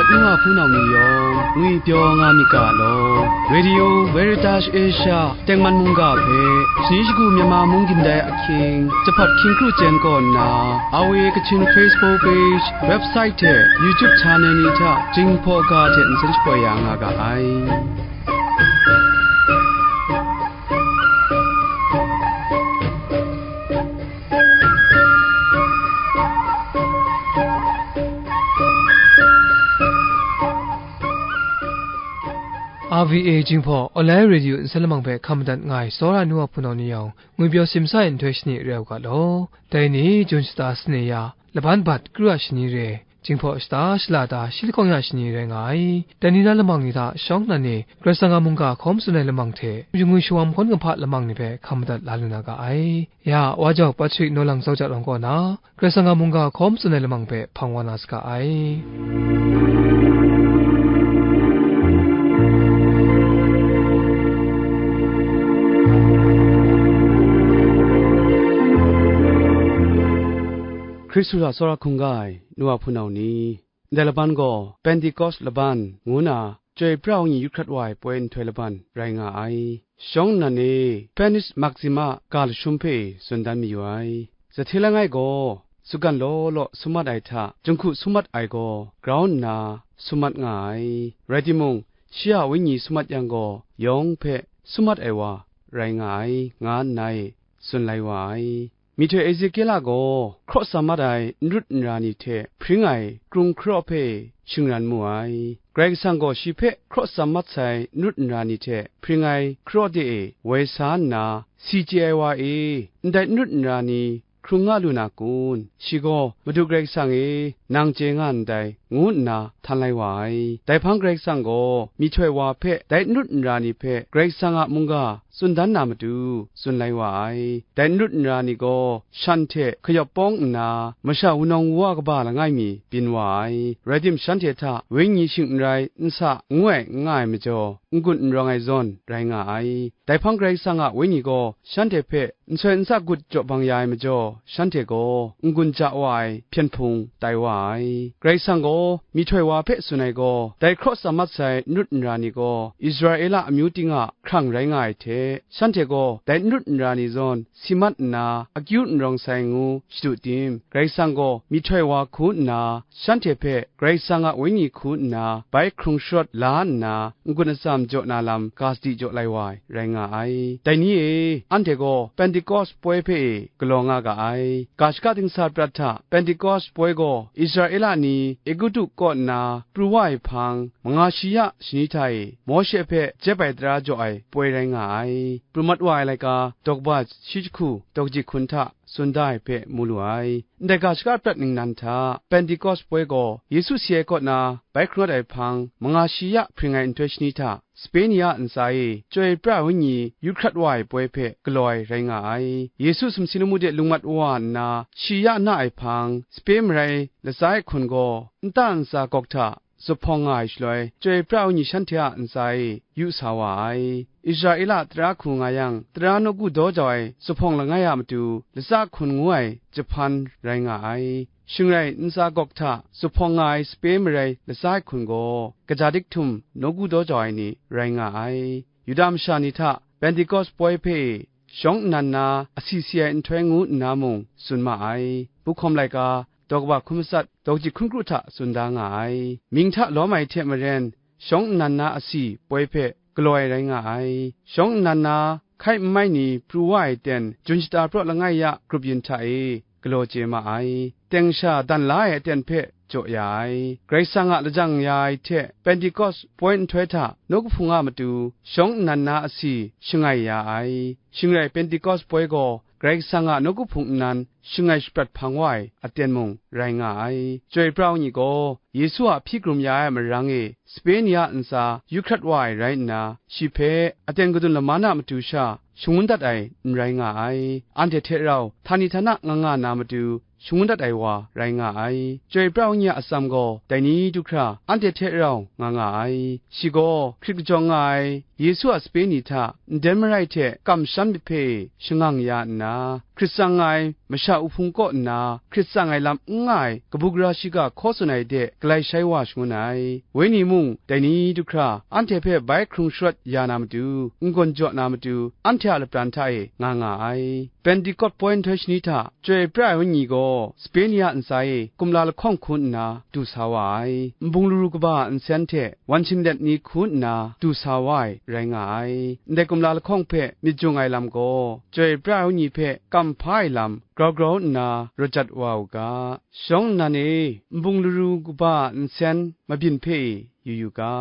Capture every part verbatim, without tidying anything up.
nu wa hpunau ni yawng ngwipyaw nga myit ga law. Radio Veritas Asia tengman mungga hpe, shani shagu Myanmar mung gindai ahkying, jahpawt hkying kru chyen kaw nna, R V A Kachin Facebook page, website hte YouTube channel ni hta Jinghpaw ga hte nsen shapoi ya nga ga ai. R V A Jinghpaw Online Radio nsen lamang hpe hkam madat nga ai tsawra nu wa hpunau ni yawng, ngwipyaw simsa ai nhtoi shani rai u ga law. Dai ni, Jun shata sane ya, laban bat kru a shani re, Jinghpaw shata shala ta shi lahkawng ya shani rai nga ai. Dai ni na lamang ni hta shawng nnan e Karai Kasang a mungga hkawm tsun ai lamang hte, shingwi shawam hkawn kahpa lamang ni hpe hkam madat la lu na ga ai. Ya, Wa Jau Patrick Naw Lang Tsau Ja Rawng kaw na, Karai Kasang a mungga hkawm tsun ai lamang hpe hpang wa na saga ai. Hkristu hta tsawra hkungga ai nu wa hpunau ni, ndai laban gaw Pentekost laban ngu na, Chyoi pra ai wenyi yu hkrat wa ai poi nhtoi laban rai nga ai. Shawng nnan e, Panis Maxima ga lashum hpe tsun dan mayu ai. Zahte langai gaw, tsugan law law sum mat ai hta, jinghku sum mat ai gaw grau nna sum mat nga ai. Rai timung, shi a wenyi sum mat yang gaw, yawng hpe sum mat ai wa rai nga ai, nga nna e tsun lai wa ai. Myihtoi Ezekiela gaw hkraw tsam mat ai n rut n ra ni hte hpring ai krung hkaraw hpe shingran mu ai. Karai Kasang gaw shi hpe hkraw tsam mat sai n rut n ra ni hte hpring ai hkaraw de e woi sa nna, si chye ai wa e, ndai n rut n ra ni hkrung nga lu na kun? Shi gaw, Madu Karai Kasang e, nang chye nga ndai, ngu nna htan lai wa ai. Dai hpang Karai Kasang gaw myihtoi wa hpe dai n rut n ra ni hpe Karai Kasang a mungga tsun dan na matu tsun lai wa ai. Dai n rut n ra ni gaw shan hte kayawp pawng nna, masha wunawng wuwa kaba langai mi byin wa ai. Rai tim, shanhte hta wenyi shing n rai, n sa, ngu ai n nga ai majaw, n-gun n rawng ai zawn rai nga ai. Dai hpang Karai Kasang a Wenyi gaw shanhte hpe nsoi nsa gut jaw bang ya ai majaw, shanhte gaw n-gun ja wa ai hpyen hpung tai wa ai. Karai Kasang gaw myihtoi wa hpe tsun ai gaw, dai hkraw tsam mat sai n rut n ra ni gaw Israela amyu ting a hkrang rai nga ai hte, shanhte gaw dai n rut n ra ni zawn si mat nna, akyu n rawng sai ngu shadu tim, Karai Kasang gaw myihtoi wa hku nna, shanhte hpe Karai Kasang a Wenyi hku nna bai hkrung sharawt la nna, n-gun atsam jaw na lam ga sadi jaw lai wa ai rai nga ai. Dai ni e, anhte gaw Pentekost poi hpe e galaw nga ga ai. Ga shaka dingsa prat hta Pentekost poi gaw Israela ni Egutu kaw nna pru wa ai hpang, manga shi ya shani hta e Mawshe hpe jep ai tara jaw ai poi rai nga ai. Pru mat wa ai laika, daw kaba shi jahku daw kaji hkun hta tsun da ai hpe mu lu ai. Ndai ga shaka prat ningnan hta, Pentekost poi gaw Yesu si ai kaw na bai hkrung dat ai hpang, manga shi ya hpring ai nhtoi shani hta, sape ni a ntsa e Chyoi pra ai Wenyi yu hkrat wa ai poi hpe galaw ai rai nga ai. Yesu sumsing lamu de lung mat wa nna, shi ya na ai hpang, sape marai latsa ai hkun gaw, nta ntsa gawk hta zuphpawng nga ai shaloi, Chyoi pra ai Wenyi shanhte a ntsa e yu sa wa ai. Israela tara hku nga yang, tara nawku daw jau ai zuphpawng langai a matu, latsa hkun ngu ai jahpan rai nga ai. Shing rai, ntsa gawk hta zuphpawng nga ai sape marai latsa ai hkun gaw, kaja dik htum nawku daw jau ai ni rai nga ai. Yuda masha ni hta Pentekost poi hpe shawng nnan na asi si ai nhtoi ngu nna mung tsun ma ai. Buhkawm laika, daw kaba hkun matsat, daw kaji hkun kru hta tsun da nga ai. Mying hta lawm ai hte maren, shawng nnan na asi poi hpe galaw ai rai nga ai. Shawng nnan na hkai n mai ni pru wa ai ten, jun shata praw langai ya grup yin hta e galaw chye ma ai. Teng sha dan la ai aten hpe jaw ya ai. Karai Kasang a lajang ya ai hte Pentekost poi nhtoi hta nawku hpung a matu shawng nnan na asi shangai ya ai. Shing rai, Pentekost poi gaw Karai Kasang a nawku hpung nnan shangai shaprat hpang wa ai aten mung rai nga ai. Chyoi pra ai Wenyi gaw Yesu a hpyi krum ya ai marang e sape ni a ntsa yu hkrat wa ai rai nna, shi hpe aten kadun laman a matu sha shangun dat ai n rai nga ai. Anhte hte rau htani htana nga nga na matu shangun dat ai wa rai nga ai. Chyoi pra ai Wenyi a atsam gaw dai ni du hkra anhte hte rau nga nga ai. Shi gaw hkrit kajawng nga ai Yesu a sape ni hta nden marai hte kamsham myit hpe shangang ya nna, hkrit tsang nga ai masha uhpung kaw nna hkrit tsang ai lam n nga ai kabu gara shiga hkaw tsun ai de galai shai wa shangun ai. Wenyi mung dai ni du hkra anhte hpe bai hkrung sharawt ya na matu, n-gun jaw na matu, anhte a lapran hta e nga nga ai. Pentikawt poi nhtoi shani hta Chyoi pra ai Wenyi gaw sape ni a ntsa e kumla lahkawng hku nna du sa wa ai. Nbung laru kaba a nsen hte wan shinglet ni hku nna du sa wa ai rai nga ai. Ndai kumla lahkawng hpe myit jung ai lam gaw, Chyoi pra ai Wenyi hpe kam hpa ai lam grau grau nna rawt jat wa u ga. Shawng nnan e, nbung laru kaba a nsen mabyin hpe e yu yu ga.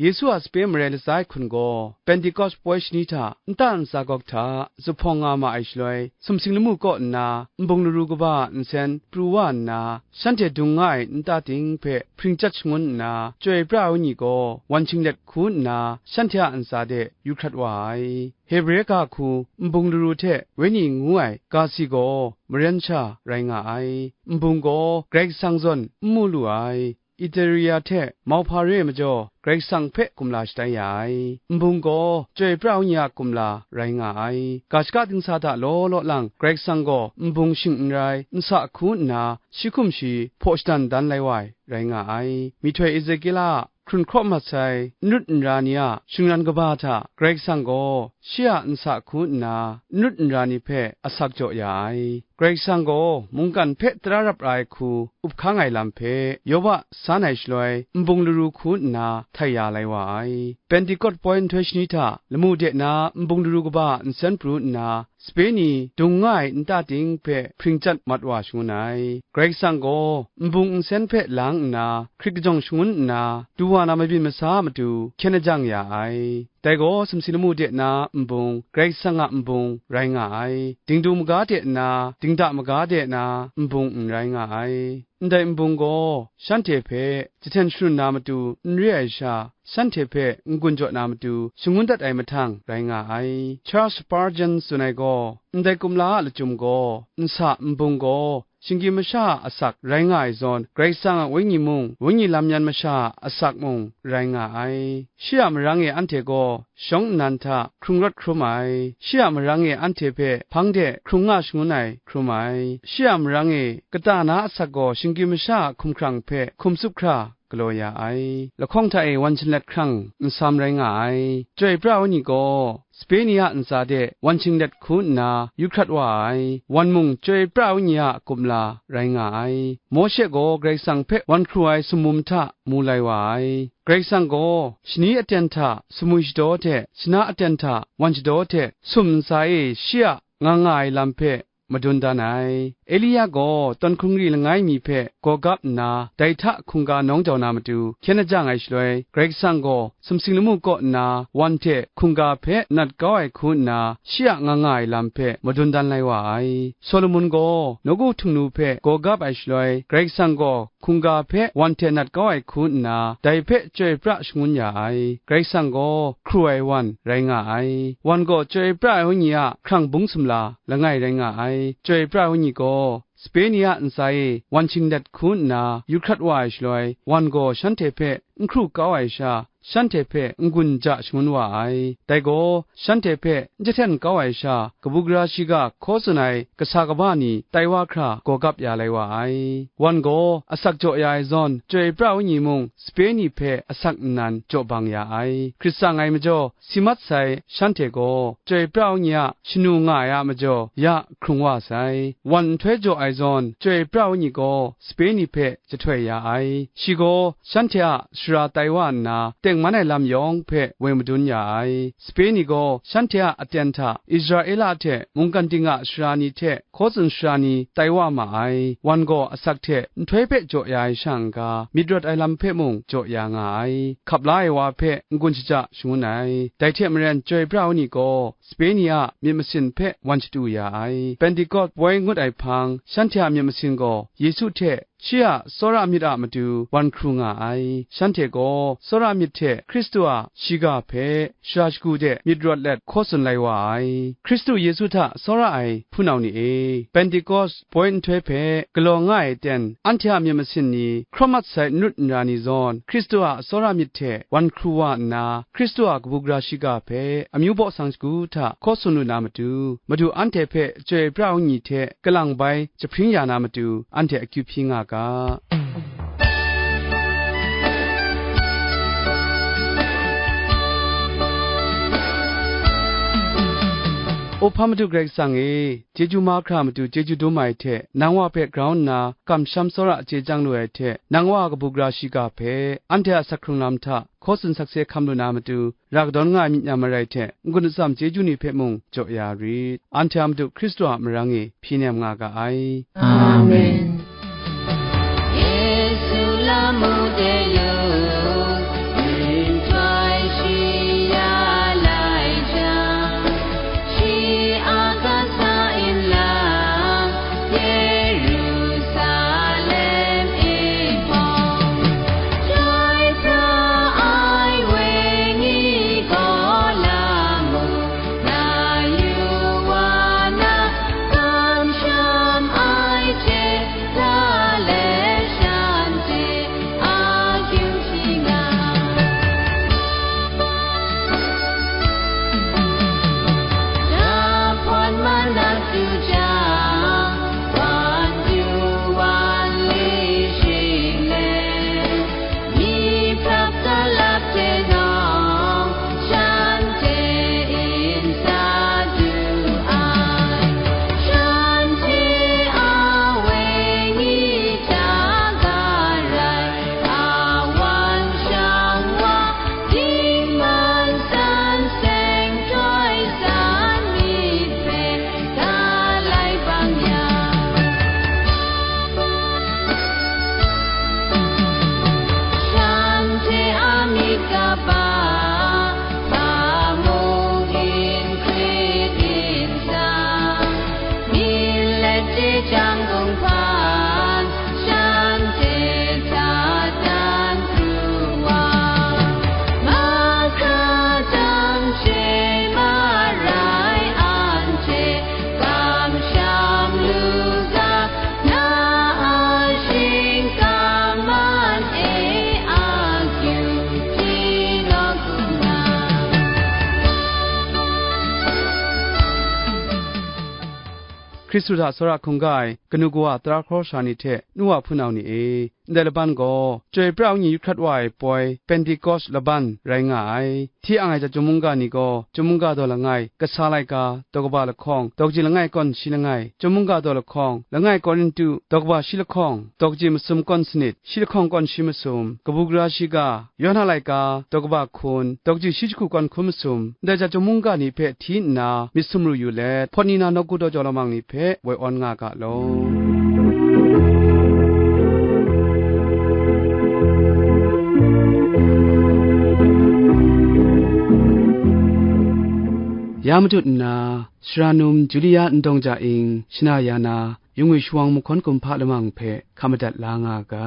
Yesu a sape marai latsa ai hkun gaw, Pentikawt poi shani hta nta ntsa gawk hta zuphpawng nga ma ai shaloi, sumsing lamu kaw nna nbung laru kaba a nsen pru wa nna, shanhte dung nga ai nta ting hpe hpring chyat shangun nna, Chyoi pra ai Wenyi gaw wan shinglet hku nna shanhte a ntsa de yu hkrat wa ai. Hebre ga hku nbung laru hte Wenyi ngu ai ga si gaw maren sha rai nga ai. Nbung gaw Karai Kasang zawn n mu lu ai. Itaria hte mauhpa re ai majaw, Karai Kasang hpe kumla shatai ya ai. Nbung gaw Chyoi pra ai Wenyi a kumla rai nga ai. Ga shaka dingsa hta law law lang, Karai Kasang gaw nbung shing n rai, nsa hku nna, shi hkum shi hpaw shadan dan lai wa ai, rai nga ai. Myihtoi Ezekiel a hkrun hkraw mat sai n rut n ra ni a shingran kaba hta, Karai Kasang gaw shi a nsa hku nna n rut n ra ni hpe asak jaw ya ai. Karai Kasang gaw mungkan hpe tara rap ra ai hku up hkang ai lam hpe Yoba san ai shaloi, nbung laru hku nna htai ya lai wa ai. Pentikawt poi nhtoi shani hta lamu de na nbung laru kaba a nsen pru nna, sape ni dung nga ai nta ting hpe hpring chyat mat wa shangun ai. Karai Kasang gaw nbung nsen hpe lang nna hkrit kajawng shangun nna, du wa na mabyin masa a matu hkyen ajang ya ai. Dai gaw sumsing lamu de na nbung, Karai Kasang a nbung rai nga ai. Dingdu maga de na, dingda maga de na nbung n rai nga ai. Ndai nbung gaw shanhte hpe jahten shangun na matu n re ai sha, shanhte hpe n-gun jaw na matu shangun dat ai mahtang rai nga ai. Charles Spurgeon tsun ai gaw, ndai kumla a lachyum gaw, nsa nbung gaw shinggyim masha a asak rai nga ai zawn, Karai Kasang a Wenyi mung, Wenyi lam yan masha a asak mung rai nga ai. Shi a marang e anhte gaw shawng nnan hta hkrung rawt hkrum ai. Shi a marang e anhte hpe hpang de hkrung nga shangun ai hkrum ai. Shi a marang e kata na asak gaw shinggyim masha a hkumhkrang hpe hkum tsup hkra galaw ya ai. Lahkawng hta e wan shinglet hkrang nsam rai nga ai. Chyoi pra ai Wenyi gaw sape ni a ntsa de wan shinglet hku nna yu hkrat wa ai. Wan mung Chyoi pra ai Wenyi a kumla rai nga ai. Mawshe gaw Karai Kasang hpe wan hkru ai sumum hta mu lai wa ai. Karai Kasang gaw shani aten hta sumwi shadaw hte, shana aten hta wan shadaw hte sum ntsa e shi a nga nga ai lam hpe madun dan ai. Elia gaw tawn hkungri langai mi hpe gaw gap nna, dai hta hkungga nawng jau na matu hkyen ajang ai shaloi, Karai Kasang gaw sumsing lamu kaw nna wan hte hkungga hpe nat kau ai hku nna, shi a nga nga ai lam hpe madun dan lai wa ai. Solomon gaw nawku htingnu hpe gaw gap ai shaloi, Karai Kasang gaw hkungga hpe wan hte nat kau ai hku nna, dai hpe Chyoi pra shangun ya ai. Karai Kasang gaw hkru ai wan rai nga ai. Wan gaw Chyoi pra ai Wenyi a hkrang bung sumla langai rai nga ai. Chyoi pra ai Wenyi gaw sape ni a ntsa e wan shinglet hku nna yu hkrat wa ai shaloi, wan gaw shanhte hpe n hkru kau ai sha, shanhte hpe n-gun ja shangun wa ai. Dai gaw, shanhte hpe n jahten kau ai sha, kabu gara shiga hkaw tsun ai kasa kaba ni tai wa hkra gaw gap ya lai wa ai. Wan gaw asak jaw ya ai zawn, Chyoi pra ai Wenyi mung sape ni hpe asak nnan jaw bang ya ai. Hkrit tsang ai majaw, si mat sai shanhte gaw Chyoi pra ai Wenyi a shanu nga ai a majaw ya hkrung wa sai. Wan nhtoi jaw ai zawn, Chyoi pra ai Wenyi gaw sape ni hpe jahtoi ya ai. Shi gaw shanhte a sara tai wa nna, tengman ai lam yawng hpe woi madun ya ai. Sape ni gaw shanhte a aten hta Israela hte mungkan ting a sara ni hte hkaw tsun sara ni tai wa ma ai. Wan gaw asak hte nhtoi hpe jaw ya ai sha n-ga, myit rawt ai lam hpe mung jaw ya nga ai. Hkap la ai wa hpe n-gun shaja shangun ai. Dai hte maren, Chyoi pra ai Wenyi gaw sape ni a myit masin hpe wan shatu ya ai. Pentikawt poi ngut ai hpang, shanhte a myit masin gaw Yesu hte shi a tsawra myit a matu wan hkru nga ai. Shanhte gaw tsawra myit hte Hkristu a shiga hpe shara shagu de myit rawt let hkaw tsun lai wa ai. Hkristu Yesu hta tsawra ai hpunau ni e, Pentekost poi nhtoi hpe galaw nga ai aten, anhte a myit masin ni hkrawm mat sai n rawt n ra ni zawn, Hkristu a tsawra myit hte wan hkru wa nna, Hkristu a kabu gara shiga hpe amyu baw sang shagu hta hkaw tsun lu na matu, Madu anhte hpe Chyoi pra ai Wenyi hte kalang bai jahpring ya na matu, anhte akyu hpyi nga ga. O hpa Madu Karai Kasang e, chyeju mahkra matu chyeju dum ai hte, nang Wa hpe grau nna kamsham tsawra chye chyang lu ai hte, nang Wa a kabu gara shiga hpe anhte a asak hkrung lam hta hkaw tsun sakse hkam lu na matu, ra kadawn nga ai myit n ya marai hte, n-gun atsam chyeju ni hpe mung jaw ya rit. Anhte a Madu Hkristu a marang e hpyi nem nga ga ai. Amen. Yesu lamu de lu, nhtoi shi ya lai jang, shi a kasa nlang Yerusalem e hpawng, chyoi pra ai wenyi gaw lamu na yu wa na, kamsham ai hte la let shanhte akyu hpyi nga. Jahpawt manat du jang, wan du wan li shing let, myi hprap kalap hte nawng, shanhte n sa du ai. Shanhte a wenyi hta ga rai, a wan shang wa, dingman san seng htoi san myit hpe, ga lai bang yang, shanhte a myit kaba, hpa mung n hkrit n sa, myit let chye chyang kung hpan, shanhte hta dan pru wa, mahkra jang she marai anhte kamsham lu ga, na a shingkang man e akyu hpyi nawng hku nga. Hkristu hta tsawra hkungga ai kanu kawa tara hkraw sara ni hte nu wa hpunau ni e, ndai laban gaw Chyoi pra ai Wenyi yu hkrat wa ai poi Pentekost laban rai nga ai. Hti ang ai chyum mungga ni gaw, chyum mungga daw langai, kasa laika, daw kaba lahkawng, daw kaji langai kawn shi langai, chyum mungga daw lahkawng, langai Korintu, daw kaba shi lahkawng, daw kaji masum kawn sanit, shi lahkawng kawn shi masum, kabu gara shiga, Yawhan a laika, daw kaba hkun, daw kaji shi jahku kawn hkun masum, ndai chyum mungga ni hpe hti nna myit sumru yu let, hpawt ni na nawku daw jau lamang ni hpe woi awn nga ga law. Ya matut nna, sara num Julia Ndawng Ja Ing, shana ya na, yung e shawang mahkawn kumhpa lamang hpe hkam madat la nga ga.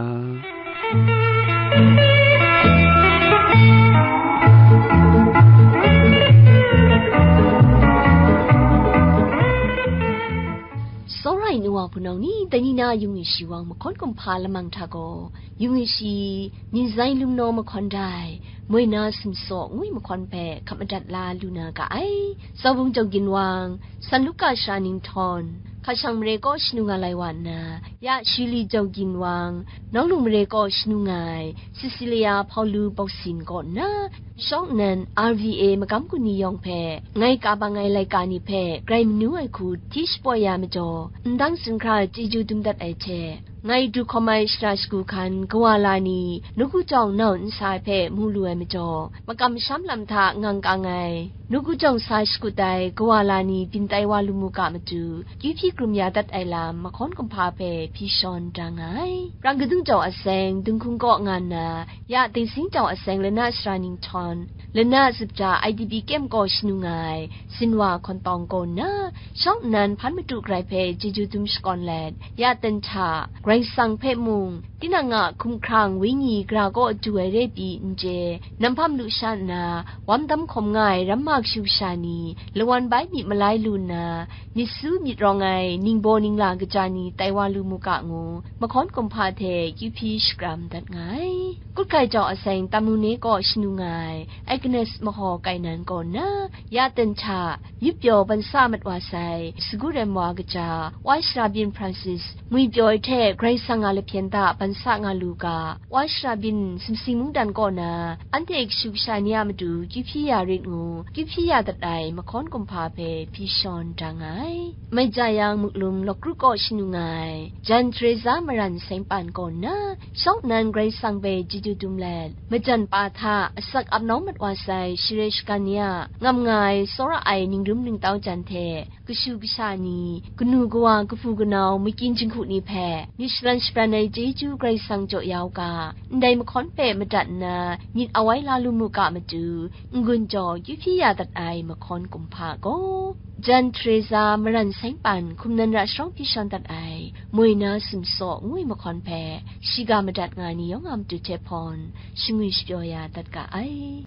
Tsawra ai nu wa hpunau ni, dai ni na yung e shawang mahkawn kumhpa lamang hta gaw, yung e shi, Nizai Lumnaw mahkawn dai, moi na sumsaw ngu ai mahkawn hpe hkap madat la lu na ga ai. Tsawbung Jau Ginwang, San Luka sara ning htawn, hkashang mare kaw shanu nga lai wa nna, ya Shirley Jau Ginwang, Nawng Lung mare kaw shanu nga ai, Cecilia Hpaulu Bawsin kaw nna, shawng nnan R V A magam gun ni yawng hpe, ngai ka bang ai laika ni hpe grai manu ai hku hti shapoi ya majaw, ndang zunghkra chyeju dum dat ai hte, ngai du hkawm ai shara shagu hkan kawa la ni, nawku jawng nau nsa ai hpe mu lu ai majaw, makam masham lam hta ngang kang ai, nawku jawng sa shakut ai kawa la ni byin tai wa lu mu ga matu, kyu hpyi krum ya dat ai lam mahkawn kumhpa hpe hpyi shawn da nga ai. Rang kadung jau aseng, dinghkung kaw nga nna, ya Ding Sing jau aseng lana sara ning htawn, lana zupja I D P kyem kaw shanu nga ai, Sinwa hkawn tawng kaw nna, shawng nnan hpan madu grai hpe chyeju dum shakawn let, ya ten hta, Karai Kasang hpe mung, tinang a hkumhkrang wenyi gara kaw du ai re pyi n chye, nam hpam lu sha nna, wam dam hkawm nga ai ramma kashu kasha ni, lawan bai myit malai lu nna, myit su myit rawng ai ningbaw ningla kaja ni tai wa lu mu ga ngu, mahkawn kumhpa hte kyu hpyi shakram dat nga ai. Kut Hkai Jau Aseng Tamune kaw shanu nga ai Agnes Mahaw Kainan kaw nna, ya ten hta, yupyaw ban sa mat wa sai, Sagu Rem wa kaja, Wa Shara Byin Francis, ngwipyaw ai hte Karai Kasang a lahpyen hta ban sa nga lu ga, Wa Shara Byin sumsing mungdan kaw na, anhte kashu kasha ni a matu kyu hpyi ya rit ngu, kyu hpyi ya dat ai mahkawn kumhpa hpe hpyi shawn da nga ai. Mai ja yang, Muklum Lawkru kaw shanu nga ai, Jan Teresa Maran Sengpan kaw nna, shawng nnan Karai Kasang hpe chyeju dum let, majan pa hta asak ap nawng mat wa sai share shagan ni a ngam nga ai tsawra ai ningrum ningtau jan hte, kashu kasha ni, kanu kawa, kahpu kanau, makyin jinghku ni hpe myit shalan shabran ai chyeju Karai Kasang jaw ya u ga, ndai mahkawn hpe madat nna myit awai la lu mu ga matu, n-gun jaw kyu hpyi ya dat ai mahkawn kumhpa gaw, Jan Teresa Maran Sengpan hkum nan ra sharawng hpyi shawn dat ai moi na sumsaw ngu ai mahkawn hpe, shiga madat nga ni yawng a matu hte hpawn, shangwi shapyaw ya dat ga ai.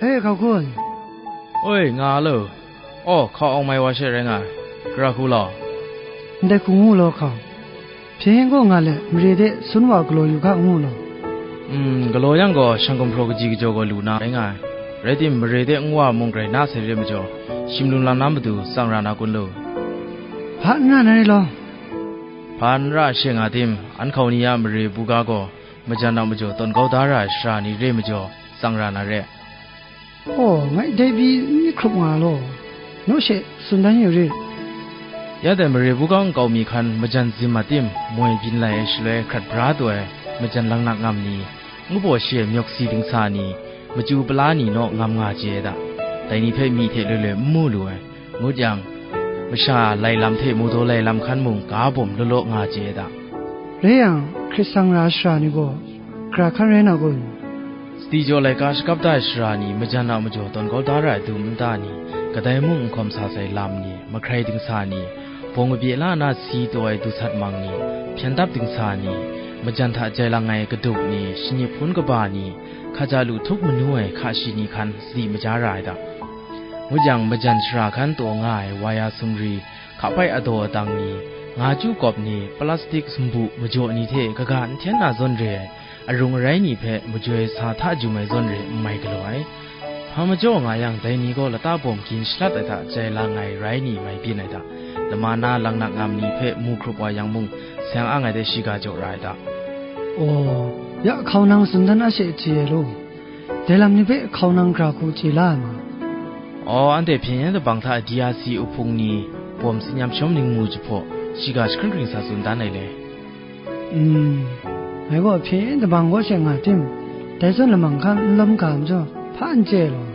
E, hkau kun. Oi, nga lo. Aw, hkau awng mai wa she rai nga ai. Gara hku law. Ndai hku ngu law hkau. Hpyen yen gaw nga let, mare de sun wa galaw yu ga ngu law. Mm, galaw yang gaw, shang gumhpraw kaji kajaw gaw lu na rai nga ai. Rai tim, mare de nwa mung grai na sai re majaw, shim lung lam na matu tsang ra na kun lo. Hpa n ra na re law. Hpa n ra she nga tim, an hkau ni a mare buga gaw, majan a majaw tawn kau da ra ai shara ni re majaw, tsang ra na re. Aw, ngai dai pyi n myit hkrup nga law, naw she tsun dan yu rit. Ya dai mare buga nkau mi hkan majan zim a tim, moi byin lai ai shaloi hkrat bra taw ai majan langnak ngam ni, ngu baw shi ai myawk si dingsa ni, machyu pala ni naw ngam nga chye ai da. Dai ni hpe myi hte loi loi n mu lu ai. Ngut yang, masha lai lam hte mu daw lai lam hkan mung ga bawm law law nga chye ai da. Rai yang, hkrit sang ra ai shara ni gaw, gara hkan rai na kun? Sadi jaw laika shakap da ai shara ni, majan a majaw tawn kau da ra ai dum nta ni, kadai mung n hkawm sa sai lam ni, mahkrai dingsa ni, bawng kabye la na si taw ai du sat mang ni, hpyen dap dingsa ni, majan hta jai lang ai kaduk ni, shanyi hpun kaba ni, hkaja lu htup manu ai hka shi ni hkan sadi maja ra ai da. Ngut yang, majan shara hkan taw nga ai wa ya sumri, hkapai adaw adang ni, nga chyu kawp ni, plastik sumbu majaw ni hte kaga n hten na zawn re ai, arung arai ni hpe majoi sa hta jum ai zawn re n mai galaw ai. Hpa majaw nga yang, dai ni gaw lata bawm gin shalat ai hta jai lang ai rai ni mai byin ai da. Lama na langnak ngam ni hpe mu hkrup wa yang mung, seng ang ai de shiga jaw ra ai da. Aw, ya hkau nang tsun dan a she chye ai law. Dai lam ni hpe hkau nang gara hku chye la ai ma? Aw, anhte hpyen yen dabang hta D R C uhpung ni bawm tsin yam shawm ningmu jahpaw, shiga jahkring hkring sa tsun dan ai le. Mm, ngai gaw hpyen yen dabang kaw she nga tim, dai zawn lamang hkan n lawm ga majaw, hpa n chye law.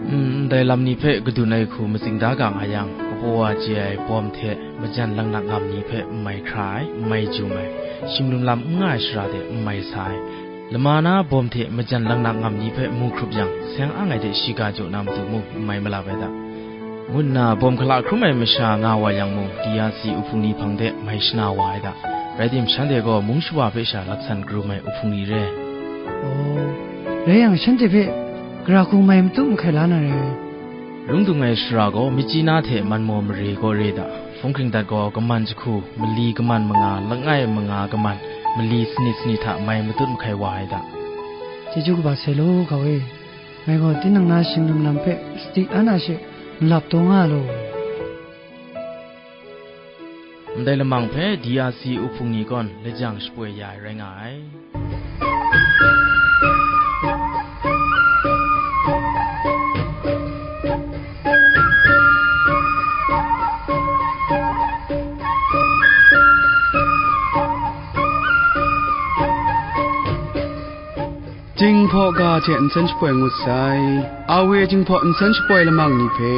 Mm, ndai lam ni hpe kadun ai hku matsing da ga nga yang, kapaw wa chye ai bawm hte majan langnak ngam ni hpe n mai hkra ai, n mai jum ai, shim lum lam n nga ai shara de n mai sa ai, lama na bawm hte majan langnak ngam ni hpe mu hkrup yang, seng ang ai de shiga jaw na matu mung n mai malap ai da, ngu nna bawm hkala hkrum ai masha nga wa yang mung, D R C uhpung ni hpang de mai shana wa ai da. Rai tim, shanhte gaw mung shawa hpe sha laksan karum ai uhpung ni re. Aw, rai yang, shanhte hpe gara hku mai matut mahkai la na re. Lung dung ai shara gaw, Myitkyina hte Manmaw mare kaw re da. Hpung hkring dat gaw, kaman jahku, mali kaman manga, langai manga kaman, mali sanit sanit hta mai matut mahkai wa ai da. Chyeju kaba sai law, hkau e. Ngai gaw tinang na shing lum lam hpe sadi an a she malap taw nga law. Ndai lamang hpe D R C uhpung ni gaw lajang shapoi ya ai rai nga ai. Jinghpaw ga hte nsen shapoi ngut sai. A W Jinghpaw nsen shapoi lamang ni hpe,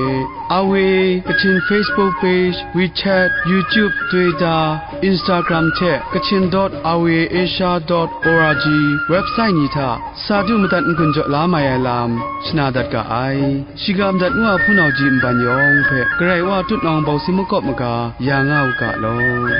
A W Kachin Facebook page, WeChat, YouTube, Twitter, Instagram hte Kachin dot R V A Asia dot O R G website ni hta sa du madat n-gun jaw la mai ai lam shana dat ga ai. Shiga madat ngu a hpunau ji nban yawng hpe Karai Wa tutnawng bawng si makawp maga ya nga u ga law.